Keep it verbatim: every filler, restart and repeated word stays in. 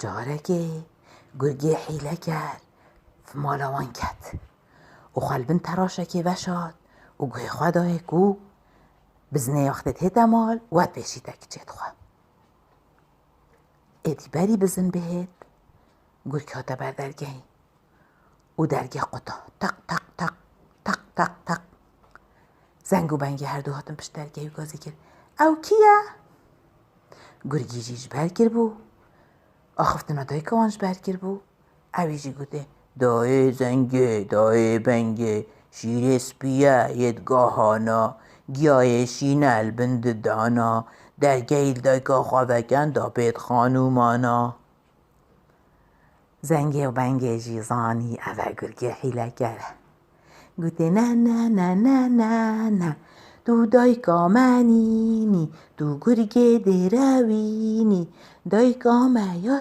Carekê gurgê hîleker bi mala wan ket û xwe li bin teraşekê veşart û guhê xwe dayê ku bizinê wextê dihête mal we dibêjîte kiçê dixwe. Êdî berî bizin bihêt, gurg hate ber dergehê û dergeh quta. Teq, teq, teq, teq, teq, teq. Zeng û bengê herdu hatin pişt dergehê û gazî kir. Ew kî ye? Gurgî jî ji ber kiribû. Axiftina dayika wan ji ber kiribû. Ewî jî gotê, dayê zengê, dayê bengê, şîrê spî ye yê digahana, giyayê şîne li bin didana, dergehî li dayika xwe veken da pêt xanûmana. Zengê û bengê jî zanî ev e gurgê hîleker e. Gotê, ne, ne, ne, ne, ne, ne. Tu dayika me nînî, tu gurgê dêrewînî. Dayika me ya